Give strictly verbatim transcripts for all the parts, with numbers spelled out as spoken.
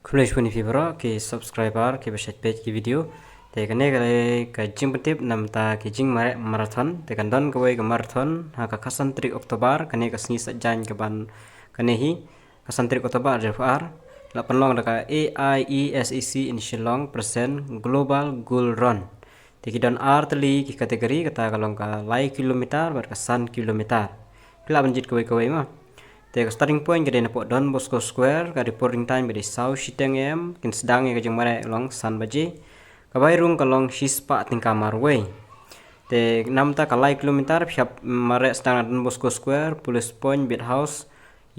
Khublei shibun ïa phi baroh ki subscriber ki ba shait peit ki video. Te kane ka dei ka jingpyntip namta ki jingmareh marathon. Te kan don kawei ka marathon ha ka khatsan tarik October, kane ka sngi Saitjaiñ kaban kane hi, khatsan tarik October arhajar arphew ar. La pynlong da ka A I E S A C in Shillong present Global Gold Run. Te ki don ar tylli ki category, kata ka long ka lai kilometer bad ka san kilometer. Ki lah ban jied kawei kawei ma. Te ka starting point ka dei napoh Don Bosco Square, ka reporting time ka dei saw shiteng A M, kin sdang ïa ka jingmareh long san baje. Ka bai rung ka long shispah tyngka marwei. Te namta ka lai kilometer phi hap mareh sdang na Don Bosco Square, Police Point, Beit House,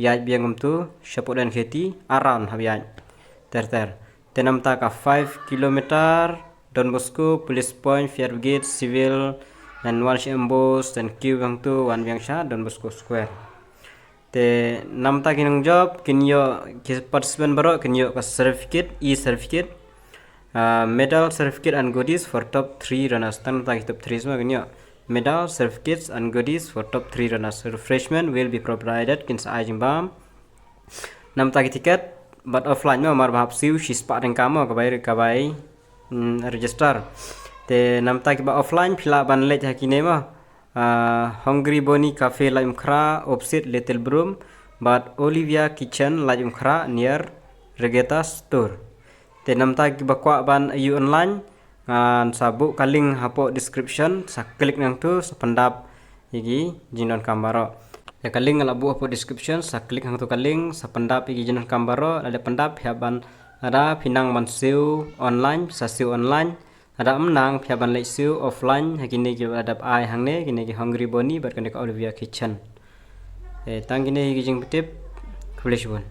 ïaid biang kumtu shapoh Daihan Kheti, around hap ïaid ter ter. Te namta ka five kilometer, Don Bosco, Police Point, Fire Brigade, Civil, and wan sha Ambush, then kiew hangtu wan biang sha Don Bosco Square. Te namta ki nongjop kin ïoh, ki participant baroh kin ïoh ka certificate, e-certificate, uh, medal, certificate and goodies for top three runners. Tang namta ki top three sma kin ïoh medal, certificates and goodies for top three runners. Refreshment will be provided, kin sa ai jingbam. Namta ki ticket bad offline ma, mar ba hap siew shispah tyngka ma, ka bai, ka bai, mm, register. Te namta ki ba offline phi lah ban leit ha kine ma. Ah, Hungry Bonnie Cafe Laitumkhrah, opposite Little Broom, bad Olivia Kitchen Laitumkhrah near Regatta Store. Te namta ki ba kwah ban ïoh online, ngan sa buh ka link hapoh description, sa click nangtu, sa pyndap ïa ki jingdonkam baroh. Ïa ka link nga la buh hapoh description, sa click hangtu ka link, sa pyndap ïa ki jingdonkam baroh, lada pyndap phi hap ban, lada phi nang ban siew online, sa siew online, lada ym nang phi hap ban leit siew offline, ha kine ki ba la dep ai hangne, kine ki Hungry Bonnie, bad kane ka Olivia Kitchen. Eh, tang kine hi ki jingpyntip, khublei shibun.